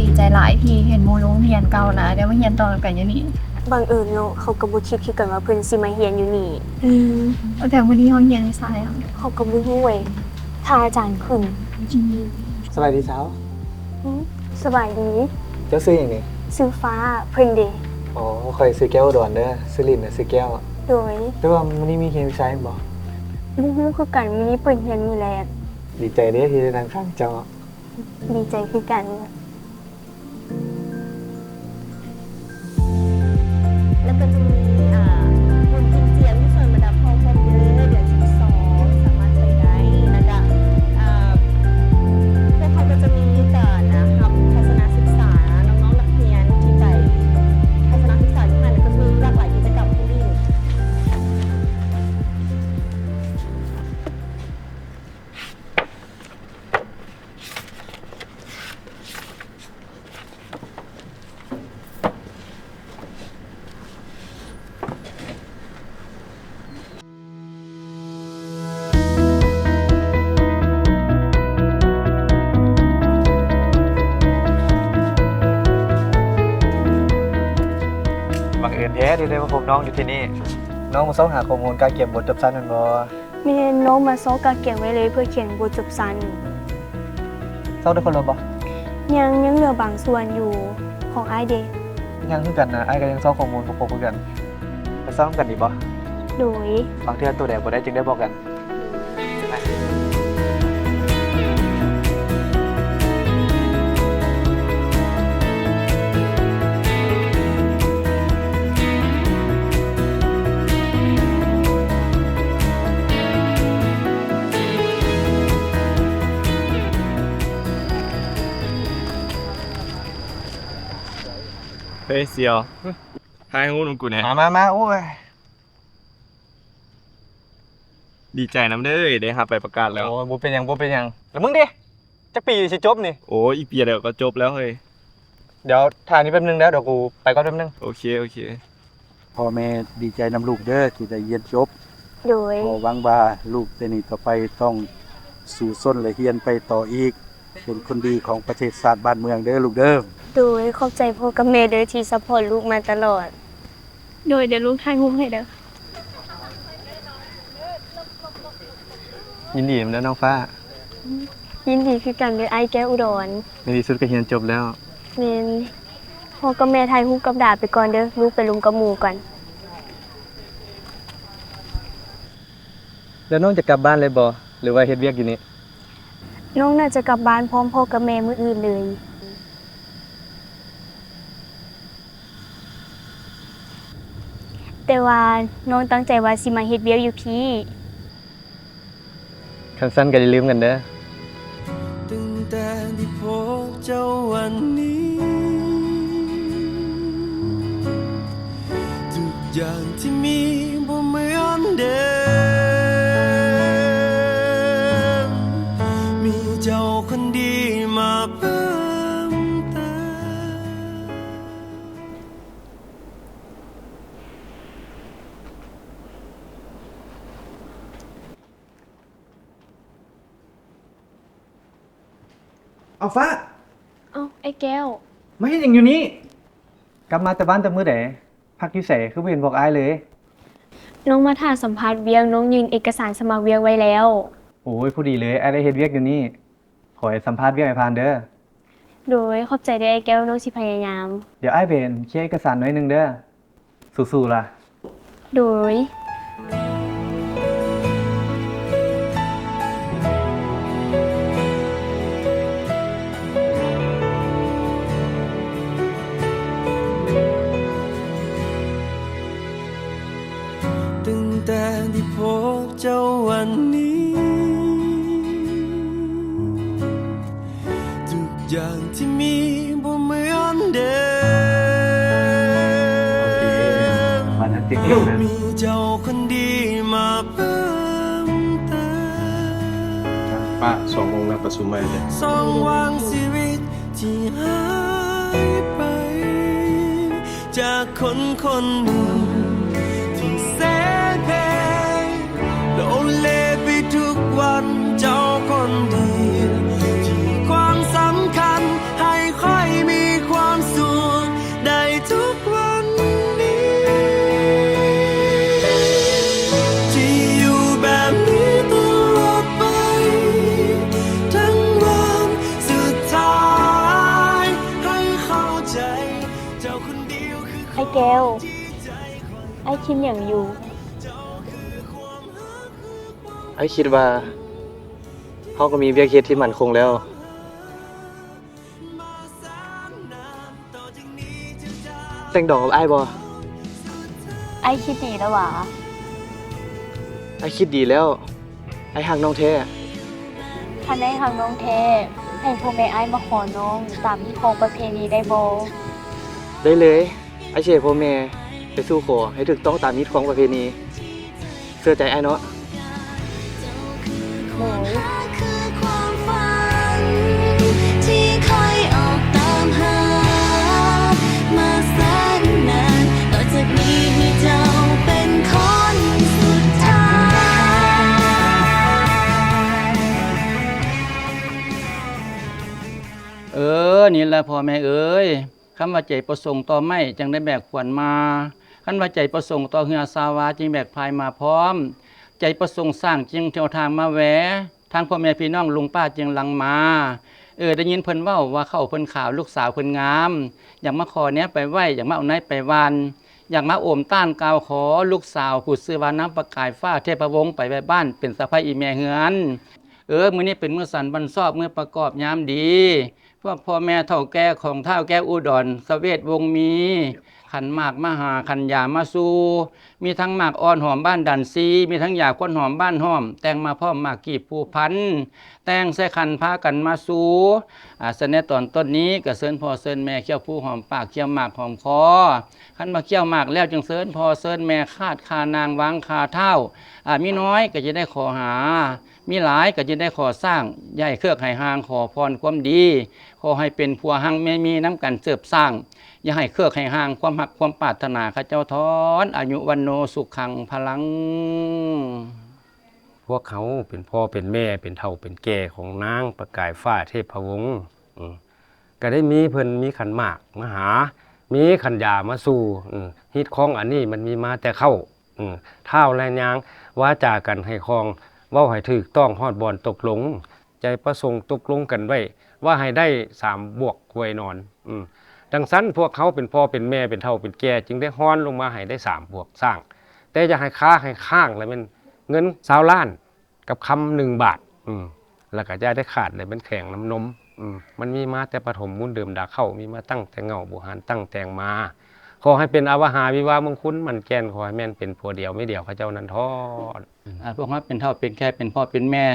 ດີໃຈຫຼາຍທີ່ເຫັນໝູ່ໂຮງຮຽນເກົ່ານະ ໄດ້ມາຮຽນຕໍ່ນຳກັນຢູ່ນີ້. ບັງເອີນເນາະ, ເຮົາກໍບໍ່ຄິດຄືກັນວ່າເພິ່ນຊິມາຮຽນຢູ່ນີ້. ອືມ ວ່າແຕ່ມື້ນີ້ເຮົາຮຽນວິຊາຫຍັງ? ເຮົາກໍບໍ່ຮູ້ເວີຍ, ຖ້າອາຈານຂຶ້ນ. ອືມ ສະບາຍດີສາວ. ອືມ ສະບາຍດີ. ເຈົ້າຊື່ຫຍັງນີ້? ຊື່ຟ້າ. ເພິ່ນເດ? ອໍ ຂ້ອຍຊື່ແກ້ວອຸດອນເດີ, ຊື່ຫຼິ້ນນະຊື່ແກ້ວ. ໂດຍ. ແຕ່ວ່າມື້ນີ້ມີຮຽນວິຊາຫຍັງບໍ່? ບໍ່ຮູ້ຄືກັນ, ມື້ນີ້ເປີດຮຽນມື້ແລກ. ດີໃຈເດ້ທີ່ໄດ້ນັ່ງຂ້າງເຈົ້າ. ດີໃຈຄືກັນ. ແລ້ວກໍຈະມີ ອ່າ ບຸນກິນຈຽມຢູ່ສວນບັນດາພໍ່ຄອບເດີ ເດືອນສິບສອງ ສາມາດໄປໄດ້. ແລ້ວກໍ ອ່າ ພວກເຂົາກໍຈະມີການ ອ່າ ຮັບທັດສະນະສຶກສາ ນ້ອງໆນັກຮຽນທີ່ໄປທັດສະນະສຶກສາຢູ່ຫັ້ນ ກໍຈະມີຫຼາກຫຼາຍກິດຈະກຳໃຫ້ຫຼິ້ນ. ບັງເອີນແທ້ທີ່ໄດ້ມາພົບນ້ອງຢູ່ທີ່ນີ້. ນ້ອງມາຊອກຫາຂໍ້ມູນກະກຽມບົດຈົບຊັ້ນແມ່ນບໍ່? ແມ່ນ, ນ້ອງມາຊອກກະກຽມໄວ້ເລີຍເພື່ອຂຽນບົດຈົບຊັ້ນ. ຊອກໄດ້ຄົບແລ້ວບໍ່? ຍັງ, ຍັງເຫຼືອບາງສ່ວນຢູ່. ຂອງອ້າຍເດ? ຍັງຄືກັນນະ, ອ້າຍກໍຍັງຊອກຂໍ້ມູນບໍ່ຄົບຄືກັນ. ໄປຊອກນຳກັນດີບໍ່? ໂດຍ. ບາງເທື່ອໂຕໃດບໍ່ໄດ້ຈຶ່ງໄດ້ບອກກັນ. ເຮີ້ຍ ສ່ຽວ ຖ່າຍຮູບນຳກູແດ່. ມາ ມາ ມາ. ໂອ້ຍ ດີໃຈນຳເດີ ໄດ້ຮັບໃບປະກາດແລ້ວ. ໂອ້ຍ ບໍ່ເປັນຫຍັງ ບໍ່ເປັນຫຍັງ. ແລ້ວມຶງເດ? ຈັກປີຊິຈົບນີ້? ໂອ້ຍ ອີກປີດຽວກໍຈົບແລ້ວເຮີ້ຍ. ດຽວຖ້ານີ້ແປັບໜຶ່ງເດີ ດຽວກູໄປກ່ອນແປັບໜຶ່ງ. ໂອເຄ ໂອເຄ. ພໍ່ແມ່ດີໃຈນຳລູກເດີທີ່ໄດ້ຮຽນຈົບ. ໂດຍ. ກໍຫວັງວ່າລູກແຕ່ນີ້ຕໍ່ໄປຕ້ອງສູ້ຊົນ ແລະ ຮຽນໄປຕໍ່ອີກ ເປັນຄົນດີຂອງປະເທດຊາດບ້ານເມືອງເດີລູກເດີ. ໂດຍ. ຂອບໃຈພໍ່ກັບແມ່ເດີທີ່ຊັບພອດລູກມາຕະຫຼອດ. ໂດຍ. ດຽວລູກຖ່າຍຮູບໃຫ້ເດີ. ຍິນດີນຳເດີນ້ອງຟ້າ. ຍິນດີຄືກັນເດີອ້າຍແກ້ວອຸດອນ. ໃນທີ່ສຸດກໍຮຽນຈົບແລ້ວ. ແມ່ນ. ພໍ່ກັບແມ່ຖ່າຍຮູບກັບດາໄປກ່ອນເດີ, ລູກໄປລົມກັບໝູ່ກ່ອນ. ແລ້ວນ້ອງຈະກັບບ້ານເລີຍບໍ່ ຫຼືວ່າເຮັດວຽກຢູ່ນີ້? ນ້ອງໜ້າຈະກັບບ້ານພ້ອມພໍ່ກັບແມ່ມື້ອື່ນເລີຍ. ແຕ່ວ່ານ້ອງຕັ້ງໃຈວ່າຊິມາເຮັດວຽກຢູ່ພີ້. ຄັນຊັ້ນກໍຢ່າລືມກັນເດີ. ຕັ້ງແຕ່ໄດ້ພົບເຈົ້າວັນນີ້ ທຸກຢ່າງທີ່ມີບໍ່ເໝືອນເດີມ, ມີເຈົ້າຄົນດີມາເພີ່ມເຕີມ. ເອົາ ຟ້າ! ເອົ້າ ອ້າຍແກ້ວ ມາເຮັດຫຍັງຢູ່ນີ້? ກັບມາແຕ່ບ້ານແຕ່ມື້ໃດ? ພັກຢູ່ໃສ? ຄືບໍ່ເຫັນບອກອ້າຍເລີຍ. ນ້ອງມາຖ້າສຳພາດວຽກ, ນ້ອງຍື່ນເອກະສານສະໝັກວຽກໄວ້ແລ້ວ. ໂອ້ຍ ພໍດີເລີຍ, ອ້າຍໄດ້ເຮັດວຽກຢູ່ນີ້. ຂໍໃຫ້ສຳພາດວຽກໃຫ້ຜ່ານເດີ. ໂດຍ, ຂອບໃຈເດີອ້າຍແກ້ວ, ນ້ອງຊິພະຍາຍາມ. ດຽວອ້າຍໄປເຄຍເອກະສານໜ້ອຍໜຶ່ງເດີ. ສູ້ໆລະ. ໂດຍ. ຕັ້ງແຕ່ໄດ້ພົບເຈົ້າວັນນີ້ ທຸກຢ່າງທີ່ມີບໍ່ເໝືອນເດີມ. ໂອເຄ ມີເຈົ້າຄົນດີມາເພີ່ມເຕີມ. ປ້າ ສອງໂມງແລ້ວ ປະຊຸມໃໝ່ເລີຍ. ສ່ອງຫວ່າງຊີວິດທີ່ຫາຍໄປຈາກຄົນຄົນໜຶ່ງທີ່ເສເພ ໂລເລໄປທຸກວັນ, ເຈົ້າຄົນດຽວທີ່ຄວາມສຳຄັນໃຫ້ຂ້ອຍ ອ້າຍແກ້ວ, ອ້າຍຄິດຫຍັງຢູ່? ອ້າຍຄິດວ່າເຮົາກໍມີວຽກເຮັດທີ່ໝັ້ນຄົງແລ້ວ. ແຕ່ງດອງກັບອ້າຍບໍ່? ອ້າຍຄິດດີແລ້ວຫວາ? ອ້າຍຄິດດີແລ້ວ. ອ້າຍຮັກນ້ອງແທ້. ຄັນອ້າຍຮັກນ້ອງແທ້, ໃຫ້ພໍ່ແມ່ອ້າຍມາຂໍນ້ອງຕາມຮີດຄອງປະເພນີໄດ້ບໍ່? ໄດ້ເລີຍ. ອ້າຍຊິໃຫ້ພໍ່ແມ່ໄປສູ່ຂໍໃຫ້ຖືກຕ້ອງຕາມຮີດຄອງປະເພນີ. ເຊື່ອໃຈອ້າຍເນາະ. ໂດຍ. ເອີ ນີ້ລະພໍ່ແມ່ເອີຍ, ຄຳວ່າໃຈປະສົງຕໍ່ໄມ້ ຈັ່ງໄດ້ແບກຂວັນມາ, ຄັນວ່າໃຈປະສົງຕໍ່ເຮືອຊາວາ ຈຶ່ງແບກພາຍມາພ້ອມ, ໃຈປະສົງສ້າງ ຈຶ່ງເທົ່ຽວທາງມາແວ, ທາງພໍ່ແມ່ພີ່ນ້ອງລຸງປ້າ ຈຶ່ງຫຼັງມາ. ເອີ ໄດ້ຍິນເພິ່ນເວົ້າວ່າ ເຂົ້າເພິ່ນຂາວ ລູກສາວເພິ່ນງາມ, ຢາກມາຂໍແນວໄປໄຫວ້ ຢາກມາເອົາໃນໄປຫວ່ານ, ຢາກມາໂອມຕ້ານກ່າວຂໍ ລູກສາວຜູ້ຊື່ວ່ານາງປະກາຍຟ້າເທບພະວົງ ໄປໄຫວ້ບ້ານ ເປັນສະໃພ້ອີ່ແມ່ເຮືອນ. ເອີ ມື້ນີ້ເປັນມື້ສັນວັນຊອກ ມື້ປະກອບຍາມດີ. ພວກພໍ່ແມ່ເຖົ້າແກ່ຂອງທ້າວແກ້ວອຸດອນ ສະເວດ ວົງມີ, ຂັນໝາກມະຫາ ຂັນຢາມາສູ່, ມີທັງໝາກອ່ອນຫອມບ້ານດັນຊີ, ມີທັງຢາຄົນຫອມບ້ານຫ້ອມ, ແຕ່ງມາພ້ອມໝາກກີບພູພັນ, ແຕ່ງໃສ່ຂັນພາກັນມາສູ່. ອາ ສະແນຕອນຕົ້ນນີ້ ກໍເຊີນພໍ່ເຊີນແມ່ ຂ້ຽວພູຫອມປາກ ຂ້ຽວໝາກຫອມຄໍ. ຄັນວ່າຂ້ຽວໝາກແລ້ວ ຈຶ່ງເຊີນພໍ່ເຊີນແມ່ ຄາດຄານາງ ວາງຄາທ້າວ. ອາ ມີນ້ອຍກໍຈະໄດ້ຂໍຫາ ມີຫຼາຍກໍຈະໄດ້ຂໍສ້າງ, ຢ່າໃຫ້ເຄືອກໃຫ້ຫ່າງ, ຂໍພອນຄວາມດີ, ຂໍໃຫ້ເປັນຜົວຮັ່ງແມ່ມີນຳກັນເສີບສ້າງ, ຢ່າໃຫ້ເຄືອກໃຫ້ຫ່າງ, ຄວາມຮັກຄວາມປາດຖະໜາຂະເຈົ້າທ້ອນ, ອາຍຸວັນໂນສຸຂັງພະລັງ. ພວກເຮົາເປັນພໍ່ເປັນແມ່ ເປັນເຖົ້າເປັນແກ່ຂອງນາງປະກາຍຟ້າເທບພະວົງ, ອືມ ກໍໄດ້ມີເພິ່ນມີຂັນໝາກມາຫາ, ມີຂັນຢາມາສູ່, ອືມ ຮີດຄອງອັນນີ້ມັນມີມາແຕ່ເຄົ້າ. ອືມ ທ້າວແລະຍາງ ວາຈາກັນໃຫ້ຄ່ອງ, ເວົ້າໃຫ້ຖືກຕ້ອງຮອດບ່ອນຕົກລົງ, ໃຈປະສົງຕົກລົງກັນໄວ້ວ່າໃຫ້ໄດ້ສາມບວກຄວາຍນອນ. ອືມ ດັ່ງຊັ້ນພວກເຮົາເປັນພໍ່ເປັນແມ່ ເປັນເຖົ້າເປັນແກ່ ຈຶ່ງໄດ້ຮ້ອນລົງມາໃຫ້ໄດ້ສາມບວກສ້າງ, ແຕ່ຢ່າໃຫ້ຄາໃຫ້ຄ້າງ ລະແມ່ນເງິນຊາວລ້ານ ກັບຄຳໜຶ່ງບາດ, ອືມ ແລ້ວກໍຢ່າໄດ້ຂາດ ແລ້ວແມ່ນແຂງນ້ຳນົມ, ອືມ ມັນມີມາແຕ່ປະຖົມມູນເດີມດາເຄົ້າ, ມີມາຕັ້ງແຕ່ເຫງົ້າບູຮານຕັ້ງແຕ່ງມາ. ຂໍໃຫ້ເປັນອາວະຫາວິວາມງຄຸນໝັ້ນແກ່ນ, ຂໍໃຫ້ແມ່ນເປັນຜົວດຽວເມຍດຽວເຂົາເຈົ້ານັ້ນທອດ. ອາ ພວກເຮົາເປັນເຖົ້າເປັນແກ່ ເປັນພໍ່ເປັນແມ່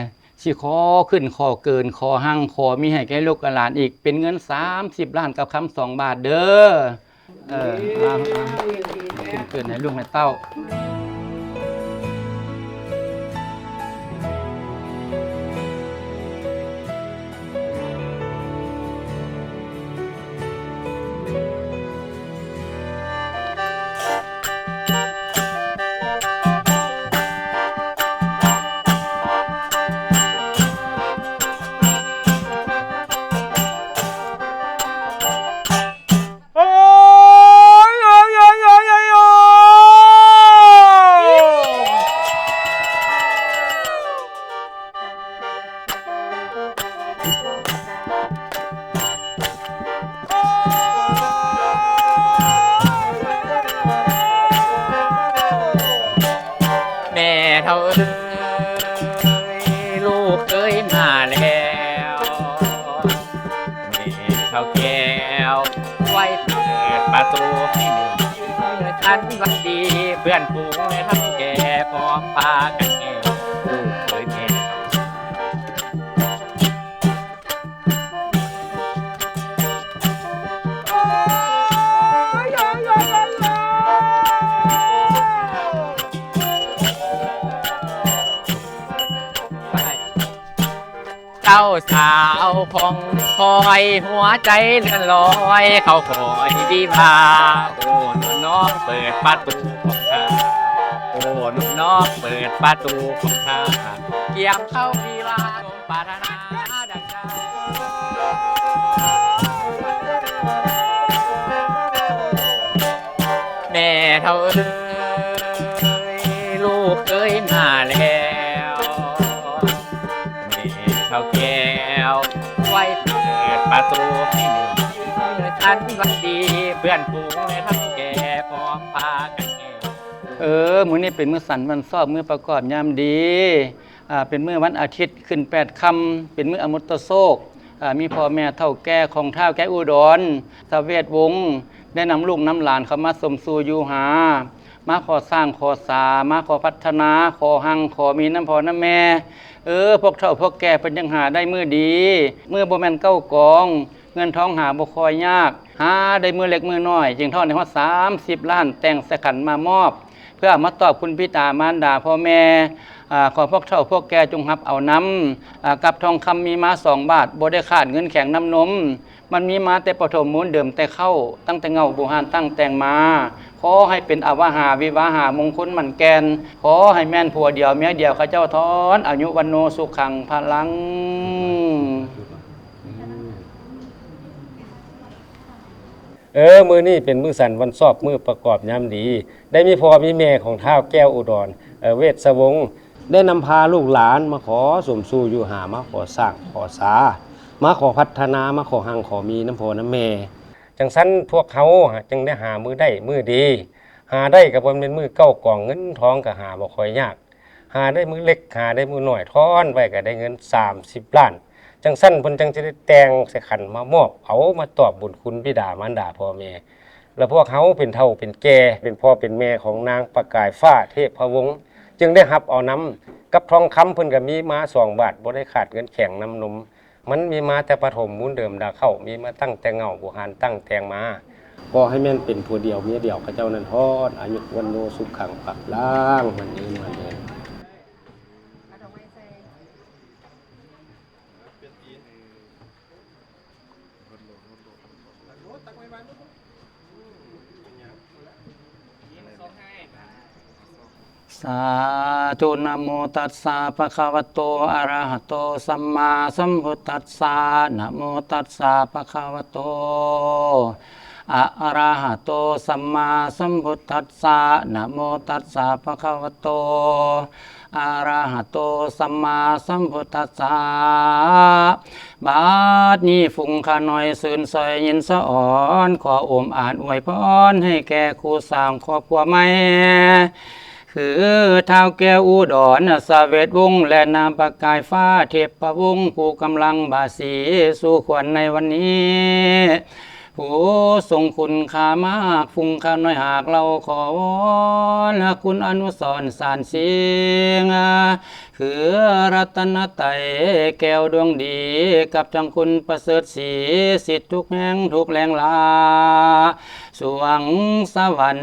ຊິຂໍຂຶ້ນ ຂໍເກີນ ຂໍຮັ່ງ ຂໍມີໃຫ້ແກ່ລູກກັບຫຼານອີກ ເປັນເງິນສາມສິບລ້ານກັບຄຳສອງບາດເດີ້. ເອີ ເອົາ ເອົາ ເປັນເກີດໃຫ້ລູກໃຫ້ເຕົ້າ. ແມ່ເຖົ້າເອີຍ ລູກເອີຍມາແລ້ວ. ແມ່ເຖົ້າແກ້ວ ໄວເປີດປະຕູໃຫ້ແມ່ ສັນຫວັດດີເພື່ອນຝູງ ແມ່ເຖົ້າແກ່ພ້ອມພາກັນແຫ່ ລູກເອີຍແມ່. ເຈົ້າສາວຂອງຂ້ອຍ ຫົວໃຈເລື່ອນລອຍ ເຂົາຂ້ອຍວິວາ. ໂອ້ ໜູນ້ອງເປີດປະຕູຂອງຂ້າ ໂອ້ ໜູນ້ອງເປີດປະຕູຂອງຂ້າ ກຽມເຂົ້າວິວາ ສົມປາດຖະໜາ. ແມ່ເຖົ້າເອີຍ ລູກເອີຍມາແລ້ວ. ແມ່ເຖົ້າແກ້ວ ໄວເປີດປະຕູໃຫ້ແມ່ ສັນຫວັດດີເພື່ອນຝູງ ແມ່ເຖົ້າແກ່ ເອີ ມື້ນີ້ເປັນມື້ສັນວັນຊອບ ມື້ປະກອບຍາມດີ ອ່າ ເປັນມື້ວັນອາທິດຂຶ້ນແປດຄ່ຳ ເປັນມື້ອະມຸດຕະໂຊກ ອ່າ ມີພໍ່ແມ່ເຖົ້າແກ່ຂອງທ້າວແກ້ວອຸດອນ ສະເວດວົງ ໄດ້ນຳລູກນຳຫຼານເຂົ້າມາຊົມສູ່ຢູ່ຫາ ມາຂໍສ້າງຂໍສາ ມາຂໍພັດທະນາ ຂໍຮັ່ງຂໍມີນຳພໍ່ນຳແມ່. ເອີ ພວກເຖົ້າພວກແກ່ເພິ່ນຍັງຫາໄດ້ມື້ດີ ມື້ບໍ່ແມ່ນເກົ້າກອງ ເງິນທອງຫາບໍ່ຄ່ອຍຍາກ ຫາໄດ້ມື້ເລັກມື້ນ້ອຍ ຈຶ່ງທອດໃຫ້ຮອດສາມສິບລ້ານ ແຕ່ງໃສ່ຂັນມາມອບ ເພື່ອເອົາມາຕອບຄຸນບິດາມານດາພໍ່ແມ່ ອາ ຂໍພວກເຖົ້າພວກແກ່ຈົ່ງຮັບເອົານຳ ອາ ກັບທອງຄຳມີມາສອງບາດ ບໍ່ໄດ້ຂາດເງິນແຂງນ້ຳນົມ ມັນມີມາແຕ່ປະຖົມມູນເດີມແຕ່ເກົ່າ ຕັ້ງແຕ່ເຫງົ້າບູຮານຕັ້ງແຕ່ງມາ ຂໍໃຫ້ເປັນອະວະຫາວິວາຫາມຸງຄຸນໝັ້ນແກ່ນ ຂໍໃຫ້ແມ່ນຜົວດຽວເມຍດຽວ ເຂົາເຈົ້າທອນອາຍຸວັນໂນສຸຂັງພະລັງ. ເອີ ມື້ນີ້ເປັນມື້ສັນວັນຊອບ ມື້ປະກອບຍາມດີ ໄດ້ມີພໍ່ມີແມ່ຂອງທ້າວແກ້ວອຸດອນ ເອີ ເວດສະວົງ ໄດ້ນຳພາລູກຫຼານມາຂໍສົມສູ່ຢູ່ຫາ ມາຂໍສ້າງຂໍສາ ມາຂໍພັດທະນາ ມາຂໍຮັ່ງຂໍມີນຳພໍ່ນຳແມ່. ຈັ່ງຊັ້ນພວກເຮົາຈຶ່ງໄດ້ຫາມື້ໄດ້ມື້ດີ ຫາໄດ້ກໍບໍ່ແມ່ນມື້ເກົ້າກອງ ເງິນທອງກໍຫາບໍ່ຄ່ອຍຍາກ ຫາໄດ້ມື້ເລັກ ຫາໄດ້ມື້ນ້ອຍ ທ້ອນໄວ້ກໍໄດ້ເງິນສາມສິບລ້ານ ຈັ່ງຊັ້ນເພິ່ນຈັ່ງຈະໄດ້ແຕ່ງໃສ່ຂັນມາມອບເອົາ ມາຕອບບຸນຄຸນບິດາມານດາພໍ່ແມ່ ແລະ ພວກເຮົາເປັນເຖົ້າເປັນແກ່ ເປັນພໍ່ເປັນແມ່ຂອງນາງປະກາຍຟ້າເທບພະວົງ ຈຶ່ງໄດ້ຮັບເອົານຳ ກັບທອງຄຳເພິ່ນກໍມີມາສອງບາດ ບໍ່ໄດ້ຂາດເງິນແຂງນ້ຳນົມ ມັນມີມາແຕ່ປະຖົມມູນເດີມດາເກົ່າ ມີມາຕັ້ງແຕ່ເຫງົ້າບູຮານຕັ້ງແຕ່ງມາ ຂໍໃຫ້ແມ່ນເປັນຜົວດຽວເມຍດຽວ ເຂົາເຈົ້ານັ້ນທອດອາຍຸວັນໂນສຸຂັງພະລັງ ມັນເອີນມັນເອີນ. ສາທຸ ນະໂມຕັດສະ ພະຄະວະໂຕ ອະລະຫະໂຕ ສຳມາສຳພຸດທັດສະ ນະໂມຕັດສະ ພະຄະວະໂຕ ອະລະຫະໂຕ ສຳມາສຳພຸດທັດສະ ນະໂມຕັດສະ ພະຄະວະໂຕ ອະລະຫະໂຕ ສຳມາສຳພຸດທັດສະ. ບາດນີ້ຝູງຂ້ານ້ອຍຊື່ນຊ່ອຍຍິນສະອອນ ຂໍອົມອາດອວຍພອນໃຫ້ແກ່ຄູ່ສ້າງຄອບຄົວໃໝ່ ຄືທ້າວແກ້ວອຸດອນ ສະເວດວົງ ແລະ ນາງປະກາຍຟ້າ ເທບພະວົງ ຜູ້ກຳລັງບາສີສູ່ຂວັນໃນວັນນີ້. ຜູ້ຊົງຄຸນຄ່າມາກ ຝູງຂ້ານ້ອຍຫາກເຫຼົ່າ ຂໍວອນ ລະຄຸນອະນຸສອນສານສິງ ຄືລັດຕະນະໄຕແກ້ວດວງດີ ກັບທັງຄຸນປະເສີດສີ ສິດທຸກແຫ່ງທຸກແຫຼ່ງລາ ສວງສະຫວັນ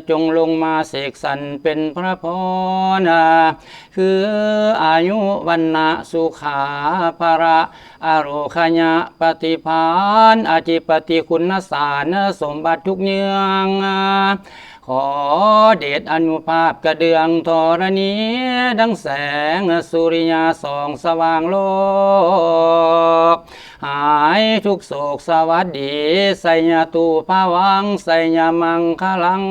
ຈົ່ງລົງມາເສກສັນເປັນພະພອນ ຄືອາຍຸ ວັນນະ ສຸຂາ ພະລະ ອາໂລຄະຍະ ປະຕິພານ ອະທິປະຕິຄຸນນະສານ ສົມບັດທຸກເຍືອງ ຂໍເດດອານຸພາບກະເດືອງທໍລະນີ ດັ່ງແສງສຸລິຍາສ່ອງສະຫວ່າງໂລກ ຫາຍທຸກໂສກສະຫວັດດີ ໄຊຍະຕູພາວັງ ໄຊຍະມັງຄະລັງ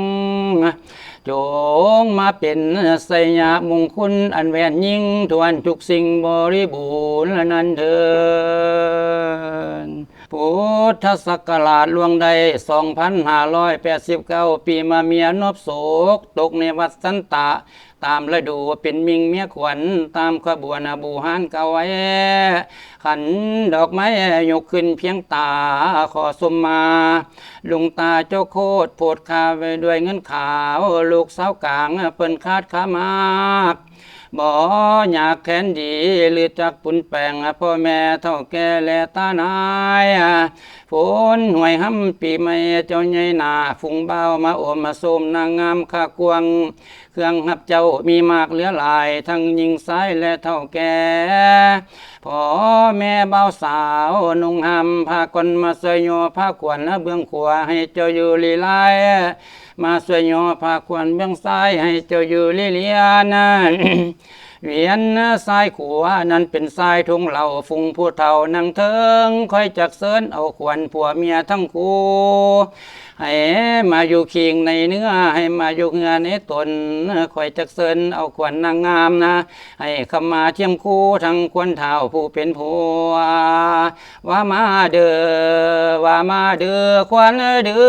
ຈົ່ງມາເປັນໄຊຍະມຸງຄຸນອັນແວ່ນຍິ່ງ ຖ້ວນທຸກສິ່ງບໍລິບູນນັ້ນເທີນ. ພຸດທະສັກກະລາດລ່ວງໄດ້ສອງພັນຫ້າຮ້ອຍແປດສິບເກົ້າ ປີມະເມຍນົບໂສກ ຕົກໃນວັດສັນຕະ ຕາມລະດູເປັນມິ່ງເມຍຂວັນ ຕາມຂະບວນບູຮານກ່າວໄວ້ ຂັນດອກໄມ້ຍົກຂຶ້ນພຽງຕາ ຂໍຊົມມາ ລຸງຕາເຈົ້າໂຄດ ໂພດຄາໄວ້ດ້ວຍເງິນຂາວ ລູກສາວກາງເພິ່ນຂາດຄາມາກ ບໍ່ຍາກແຄ້ນດີ ຫຼືຈັກປຸນແປງ ພໍ່ແມ່ເຖົ້າແກ່ແລຕານາຍ ຝົນຫ້ວຍຮຳປີໃໝ່ເຈົ້າໃຫຍ່ໜ້າ ຝູງບ່າວມາໂອມມາຊົມນາງງາມຄາກວ້າງ ເຄື່ອງຮັບເຈົ້າມີມາກເຫຼືອຫຼາຍ ທັງຍິງຊາຍແລະເຖົ້າແກ່ ພໍ່ແມ່ບ່າວສາວນຸ່ງຫ້າມຜ້າກ່ອນ ມາຊ່ວຍຍໍຜ້າຂວັນເບື້ອງຂວາໃຫ້ເຈົ້າຢູ່ລີລາຍ ມາຊ່ວຍຍໍຜ້າຂວັນເບື້ອງຊ້າຍໃຫ້ເຈົ້າຢູ່ລີລຽນ ວຽນຊ້າຍຂວານັ້ນເປັນຊາຍທົ່ງເຫຼົ່າ ຝູງຜູ້ເຖົ້ານັ່ງເທິງ ຂ້ອຍຈັກເຊີນເອົາຂວັນຜົວເມຍທັງຄູ່ ໃຫ້ມາຢູ່ຄີງໃນເນື້ອ ໃຫ້ມາຢູ່ເຮືອໃນຕົນ ຂ້ອຍຈັກເຊີນເອົາຂວັນນາງງາມນະ ໃຫ້ຄຳມາທຽມຄູ່ທັງຄວນເຖົ້າຜູ້ເປັນຜົວ ວ່າມາເດີ ວ່າມາເດີ ຂວັນເດີ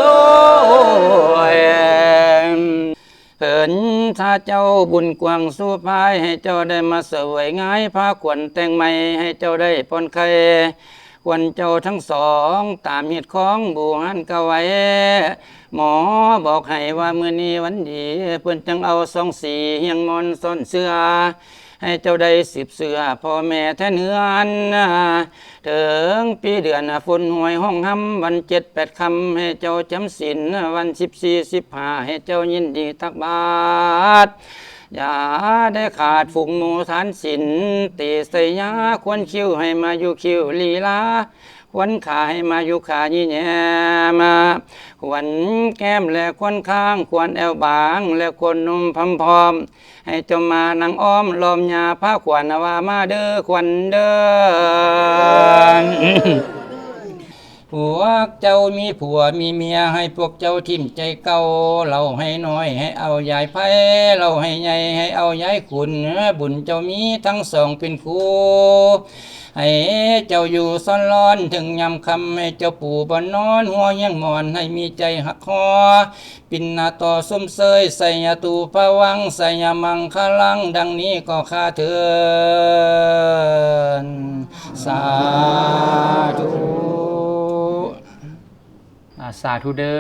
ໂອ້ຍ ສັນຊາເຈົ້າບຸນກວ້າງສູ່ພາຍ ໃຫ້ເຈົ້າໄດ້ມາສະເຫວີຍງາຍ ພາຂວັນແຕ່ງໃໝ່ ໃຫ້ເຈົ້າໄດ້ຜ່ອນຄາຍ ຄວັນເຈົ້າທັງສອງ ຕາມຮີດຄອງບູຮານກ່າວໄວ້ ໝໍບອກໃຫ້ວ່າມື້ນີ້ວັນດີ ເພິ່ນຈຶ່ງເອົາສອງສີ ຮຽງໝອນຊ້ອນເສື່ອ ໃຫ້ເຈົ້າໄດ້ສືບເຊື້ອພໍ່ແມ່ແທນເຮືອນ ເຖິງປີເດືອນຝົນຫ້ວຍຮ້ອງຮຳ ວັນເຈັດແປດຄ່ຳ ໃຫ້ເຈົ້າຈຳສິນ ວັນສິບສີ່ ສິບຫ້າ ໃຫ້ເຈົ້າຍິນດີຕັກບາດ ຢ່າໄດ້ຂາດຝູງໝູ່ທານສິນ ຕີໄຊຍາຄວນຄິ້ວ ໃຫ້ມາຢູ່ຄິ້ວລີລາ ຄວນຂາໃຫ້ມາຢູ່ຂາຍີ່ແຍມ ຄວນແກ້ມ ແລະ ຄວນຄາງ ຄວນແອວບາງ ແລະ ຄວນໜຸ່ມພຳພ້ອມ ໃຫ້ເຈົ້າມານັ່ງອ້ອມລ້ອມຍ່າພາຂວັນ ວ່າມາເດີຂວັນເດີ ພວກເຈົ້າມີຜົວມີເມຍ ໃຫ້ພວກເຈົ້າຖິ້ມໃຈເກົ່າ ເລົ່າໃຫ້ນ້ອຍ ໃຫ້ເອົາຍາຍໄພ ເລົ່າໃຫ້ໃຫຍ່ ໃຫ້ເອົາຍາຍຂຸນ ບຸນເຈົ້າມີທັງສອງເປັນຄູ່ ໃຫ້ເຈົ້າຢູ່ສອນລອນເຖິງຍາມຄ່ຳ ໃຫ້ເຈົ້າປູບ່ອນນອນຫົວຮຽງໝອນ ໃຫ້ມີໃຈຮັກຮໍ ປິນນະຕໍ່ຊົມເຊີຍ ໄຊຍະຕູພະວັງ ໄຊຍະມັງຄະລັງ ດັ່ງນີ້ກໍຂ້າເທີນ ສາທຸ ອາ ສາທຸເດີ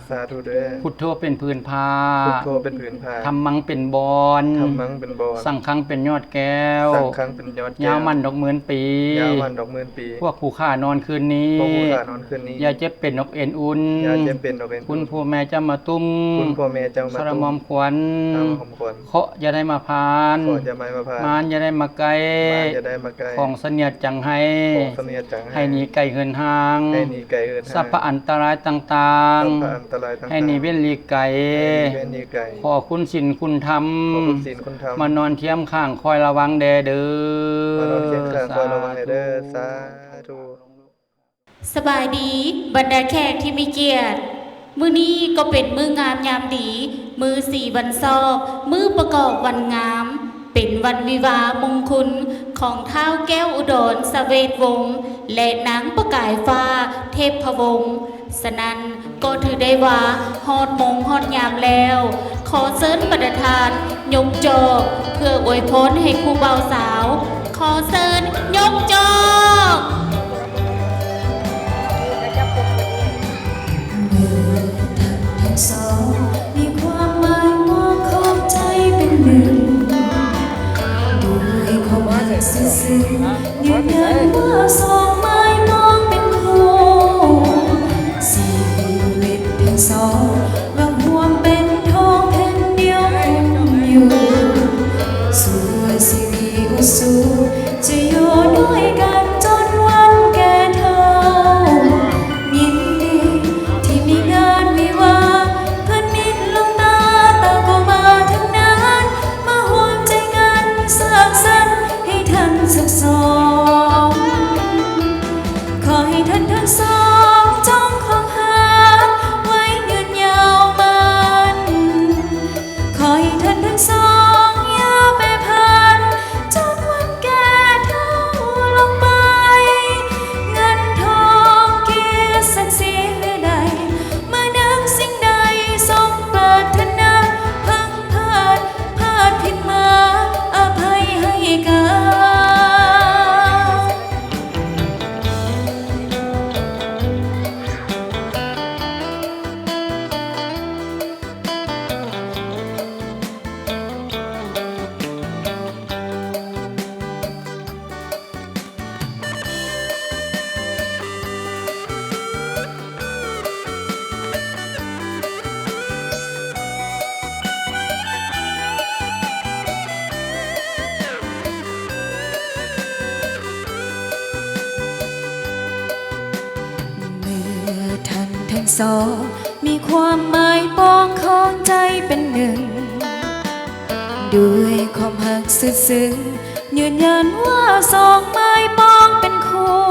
ສາທຸເດີ ພຸດໂທເປັນພື້ນພາ ພຸດໂທເປັນພື້ນພາ ທຳມັງເປັນບ່ອນ ທຳມັງເປັນບ່ອນ ສັງຄັງເປັນຍອດແກ້ວ ສັງຄັງເປັນຍອດແກ້ວ ຍາວໝັ້ນດອກໝື່ນປີ ຍາວໝັ້ນດອກໝື່ນປີ ພວກຜູ້ຂ້ານອນຄືນນີ້ ພວກຜູ້ຂ້ານອນຄືນນີ້ ຢ່າເຈັບເປັນດອກເອັນອຸ່ນ ຢ່າເຈັບເປັນດອກເອັນອຸ່ນ ຄຸນພໍ່ແມ່ເຈົ້າມາຕຸ້ມ ຄຸນພໍ່ແມ່ເຈົ້າມາຕຸ້ມ ສະລະໝອມຂວັນ ສະລະໝອມຂວັນ ເຄາະຢ່າໄດ້ມາຜ່ານ ເຄາະຢ່າໄດ້ມາຜ່ານ ມານຢ່າໄດ້ມາໃກ້ ມານຢ່າໄດ້ມາໃກ້ ຂອງສະເໜຽດຈັງໄຫ້ ຂອງສະເໜຽດຈັງໄຫ້ ໃຫ້ໜີໄກເຫີນຫ່າງ ໃຫ້ໜີໄກເຫີນຫ່າງ ສັບພະອັນຕະລາຍຕ່າງໆ ສັບພະອັນຕະລາຍຕ່າງໆ ໃຫ້ໜີເວັ້ນຫຼີກໄກ ໃຫ້ໜີເວັ້ນຫຼີກໄກ ຂໍຄຸນສິນຄຸນທຳ ຂໍຄຸນສິນຄຸນທຳ ມານອນຄຽງຂ້າງຄອຍລະວັງແດ່ເດີ ມານອນຄຽງຂ້າງຄອຍລະວັງແດ່ເດີ ສາທຸ ສາທຸ ສະບາຍດີ ບັນດາແຂກທີ່ມີກຽດ, ມື້ນີ້ກໍເປັນມື້ງາມຍາມດີ, ມື້ສີວັນຊອກ, ມື້ປະກອບວັນງາມ, ເປັນວັນວິວາມງຄຸນຂອງທ້າວແກ້ວອຸດອນ ສະເວດວົງ ແລະ ນາງປະກາຍຟ້າ ເທບພະວົງ. ສະນັ້ນກໍຖືໄດ້ວ່າຮອດໂມງຮອດຍາມແລ້ວ, ຂໍເຊີນບັນດາທ່ານຍົກຈອກ ເພື່ອອວຍພອນໃຫ້ຄູ່ບ່າວສາວ. ຂໍເຊີນຍົກຈອກ. ເມື່ອທ່ານທັງສອງມີຄວາມໝາຍມອງຂອງໃຈເປັນໜຶ່ງ ດ້ວຍຄວາມຮັກຊື່ຊື່ ຢືນຢັນວ່າສອງໝາຍມອງເປັນຄູ່ ຊີວິດທັງສອງລວມຮ່ວມເປັນທອງແທ່ງດຽວຄົງຢູ່ ສູ່ຊີວິດອຸຊູ ຈະຢູ່ດ້ວຍກັນຈົນວັນແກ່ເຖົ້າ. ຍິນດີທີ່ມີງານວິວາ ເພິ່ນມິດລົງຕາ ຕ່າງກໍມາທັງນັ້ນ ມາຮ່ວມໃຈກັນສ້າງສັນໃຫ້ທັນສັກສອງ. ຂໍໃຫ້ທ່ານທັງສອງຈົ່ງຄົງຮັກໄວ້ຍືນຍາວໝັ້ນ. ຂໍໃຫ້ທ່ານທັງສອງຢ່າແປຜັນ ຈົນວັນແກ່ເຖົ້າລົງໄປ. ເງິນທອງກີດສັກສີໃດ ເມື່ອໜຶ່ງສິ່ງໃດສົມປາດຖະໜາ ເພິ່ງພາດ ພາດຜິດມາ ອະໄພໃຫ້ກັນ. ເມື່ອທ່ານທັງສອງມີຄວາມໝາຍປອງຂອງໃຈເປັນໜຶ່ງ ດ້ວຍຄວາມຮັກສຸດຊຶ້ງ ຢືນຢັນວ່າສອງໝາຍປອງເປັນຄູ່